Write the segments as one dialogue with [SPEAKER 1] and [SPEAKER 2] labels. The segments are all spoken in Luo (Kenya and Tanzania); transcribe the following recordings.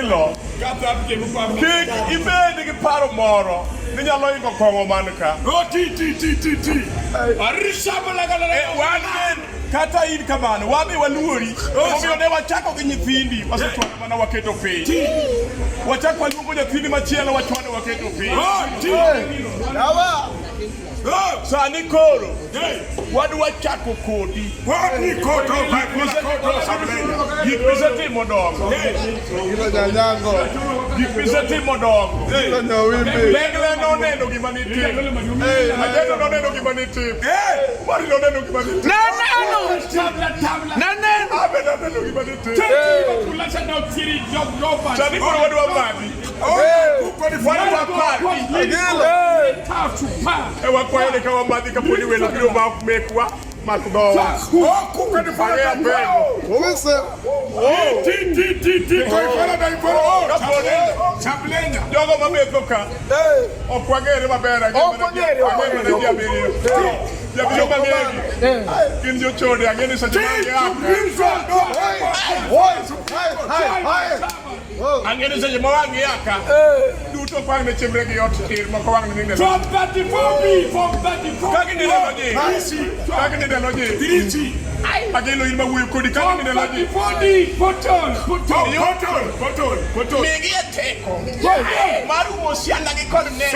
[SPEAKER 1] Agilo, kik ibed gi paro moro ni nyalo ingo kong'o man ka.
[SPEAKER 2] Oh, ti ti ti ti ti. Arisha
[SPEAKER 1] Eh, wan ben kata in kamano, wabe waluori. Omiyo ne wachako gi nyithindi, wasechwado mana waketo piny. Wachako waluongo nyathini machielo, wachwado waketo piny.
[SPEAKER 2] Oh, ti.
[SPEAKER 3] Yawa.
[SPEAKER 2] Oh,
[SPEAKER 1] Sani koro
[SPEAKER 2] hey.
[SPEAKER 1] wadwa chako kodi.
[SPEAKER 2] Wani koto koto sablenya.
[SPEAKER 1] Gik misetimo dongo.
[SPEAKER 3] Ilo nyanyango.
[SPEAKER 1] Gik misetimo dongo.
[SPEAKER 3] Ilo nyawimbi.
[SPEAKER 1] Legle noneno gima nitimo. Ajeno noneno gima nitimo. Mari noneno gima nitimo.
[SPEAKER 4] Naneno. Naneno.
[SPEAKER 1] Abe noneno gima nitimo. Sani koro wadwa madhi. Wadwa madhi.
[SPEAKER 3] Agilo.
[SPEAKER 1] E wakwayo ni ka wamadhi kapo ni welo biro ma ok mekwa mak dhowa. Ang'e apenjo.
[SPEAKER 3] Owise.
[SPEAKER 2] Ti ti ti ti.
[SPEAKER 1] Kapo ni jogo mametho ka ok wang'ere maber ang'e
[SPEAKER 4] Ok
[SPEAKER 1] mana ji-
[SPEAKER 4] wang'ere, ok
[SPEAKER 1] ang'e mana ji abiriyo. Ji abiriyo mang'egi gin jochode ang'e ni seche ma gia
[SPEAKER 3] Oi. Hai, hai, hai.
[SPEAKER 1] ang'e ni seche ma wang' gia ka duto ok wang' ne chimre gi ot tir moko wang' ne ninde
[SPEAKER 2] From 34B, from 34.
[SPEAKER 1] kaka ineno ji kaka ineno ji ageno in mawuoyo kodi kaka ineno ji
[SPEAKER 2] 34D, Potol, Potol, Potol, Potol, Potol.
[SPEAKER 1] migi e teko mar umo siandagi kod net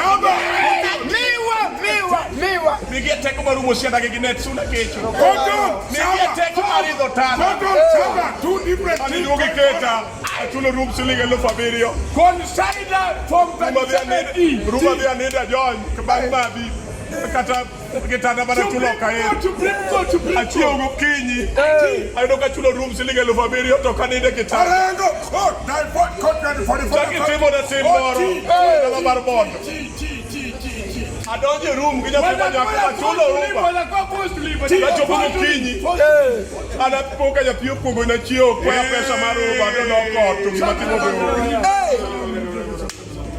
[SPEAKER 4] Miwa, miwa, miwa.
[SPEAKER 1] migi e teko mar umo siandagi gi net suna kecho
[SPEAKER 2] Potol,
[SPEAKER 1] migi e teko mar idho tana
[SPEAKER 2] Potol, Saba, two different
[SPEAKER 1] Ani duogi keta achulo rum siling 7,000
[SPEAKER 2] Consider from
[SPEAKER 1] Ruma dhi anida
[SPEAKER 2] 37E.
[SPEAKER 1] ruma dhi anida jony bang' madhi kata kitanda mana chulo ok ahero
[SPEAKER 2] Supreme Court, Supreme Court.
[SPEAKER 1] achiew gokinyi ayudo ka chulo rum siling 7,000 to ok anindo e kitanda
[SPEAKER 2] Arengo Court, 94, Court 44.
[SPEAKER 1] chak itimo na tim moro dala mar bondo adonjo e rum gi nyathi ma nyako achulo rumba Nachopo gokinyi an apo ka nyathi okuongo nachiewo kwaya pesa mar rumba to nokot to gima timo be onge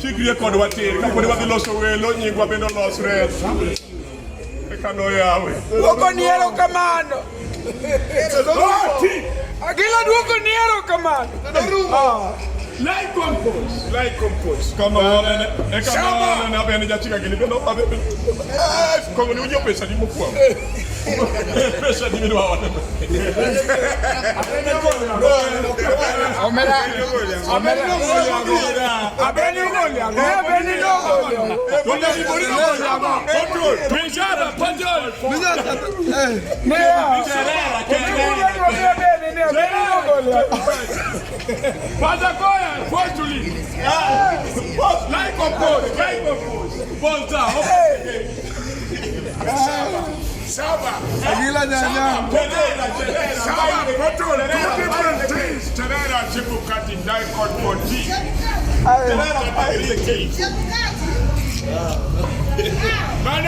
[SPEAKER 1] chikrie kodwa tir kaponi wadhi loso welo nyingwa bende olosre eka noyawe
[SPEAKER 4] Duoko ni erokamano. Agila duoko ni erokamano.
[SPEAKER 2] Like compose.
[SPEAKER 1] Like compose. Kama nene, eka nene abene jachika gini bende abe. Kongo ni unyo pesa ni mokwongo. Pesa ni midwa one.
[SPEAKER 4] Omera. Omera. Abeni ngoli. Abeni ngoli.
[SPEAKER 2] Pejaba, Potol.
[SPEAKER 4] Ne.
[SPEAKER 2] Patagoya, Potoli. Like compose, like compose.
[SPEAKER 1] Bolta.
[SPEAKER 2] Saba.
[SPEAKER 3] Agila nyanyango.
[SPEAKER 2] Saba, Potol, two different things. Terera, Chibukati, Daikon, 14.
[SPEAKER 1] Terera,
[SPEAKER 2] Mane